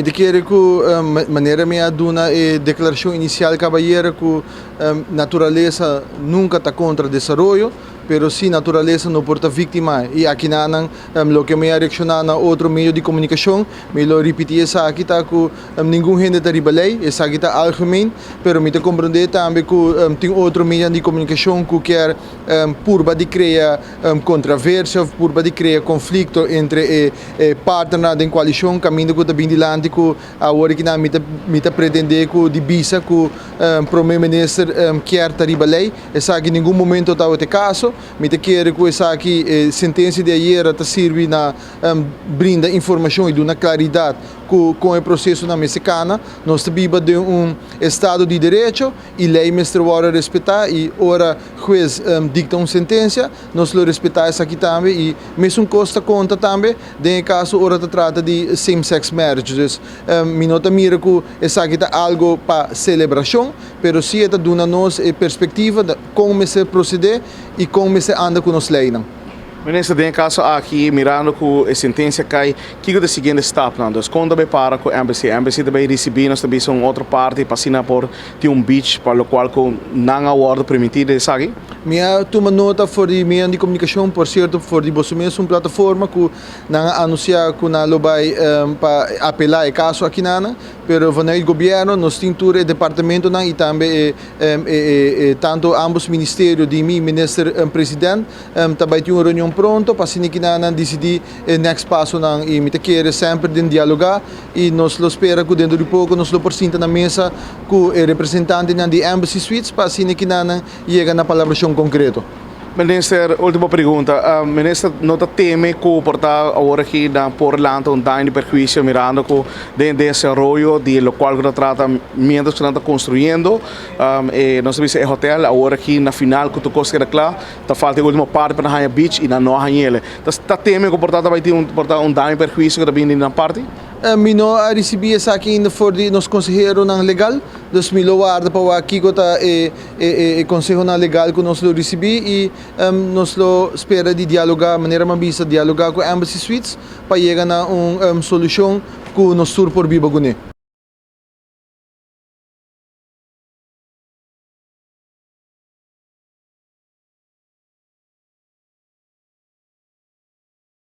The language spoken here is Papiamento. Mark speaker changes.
Speaker 1: Mi ta kere ku manera mi a duna e deklarashon inisial kabayera ku naturalesa nunka ta kontra desaroyo, pero si naturalesa no por ta víktima. I akinanan loke mi a reakshoná na otro medio di komunikashon, mi lo ripití esaki, ta ku ningun hende ta riba lei, esaki ta algemeen, pero mi ta komprondé tambe ku tin otro medionan di komunikashon ku kier purba di krea kontraversia òf purba di krea konflikto entre e E partnernan den koalishon kaminda ku ta bin dilanti ku awor aki nan mi ta mi ta pretendé ku di bisa ku prome minister kier ta riba lei. Esaki ningun momento tabata e kaso. Mi ta kere ku esaki e sentensia di ayera ta sirbi na brinda informashon i duna klaridat ku kon e prosesonan mester kana. Nos ta biba den un estado di derecho i lei mester wòrdu respetá i ora hues dikta un sentensia nos lo respetá esaki tambe i Mesun kos ta konta tambe den e kaso ora ta trata di same sex marriage. Dus mi no ta mira ku esaki ta algo pa selebrashon, pero si e ta duna nos e perspektiva kon mester prosede i kon mester anda ku nos leinan.
Speaker 2: Minister, den e kaso aki, mirando ku e sentensia kai, kiko ta e siguiente stapnan? Dus kon ta bai para ku Embassy? Embassy ta bai risibí nos ta bisa un otro parti pa asina por tin un beach pa lokual ku nan a wòrdu permití den esaki?
Speaker 1: Mi a tuma nota for di medio di komunikashon, por sierto for di boso mes un plataforma ku nan a anunsiá ku nan lo bai pa apelá e kaso akinanan, pero vanuit gobièrnu nos tin tur e departamentonan i tambe e e tantu ambos ministerio di mi minister president ta bai tin un reunion pronto pa asina kinan nan disidí e next pasonan i mi ta kere semper den dialogá i nos lo spera ku dentro di poko nos lo por sinta na mesa ku e representantenan di Embassy Suites pa asina kinan yega na palabrashon konkreto.
Speaker 2: Minister, ultimo pregunta. Minister no ta teme ku por ta awor aki nan por lanta un daño di perhuisio mirando ku den desaroyo di lokual ku ta trata mientras ku nan ta konstruyendo e nos ta bisa e hotel awor aki na final ku tur kos keda kla ta falta e ultimo parti pa nan haña beach i nan no a hañ'el. Ta teme ku por ta ta bai tin por ta un daño perhuisio ku ta bini di nan parti?
Speaker 1: Mi no a risibí esaki ainda for di nos konseheronan legal, dus mi lo warda pa wak kiko ta e e konsehonan legal ku nos lo risibí i nos lo spera di dialogá, manera mi a bisa, dialogá ku Embassy Suites pa yega na un solushon ku nos tur por biba kuné.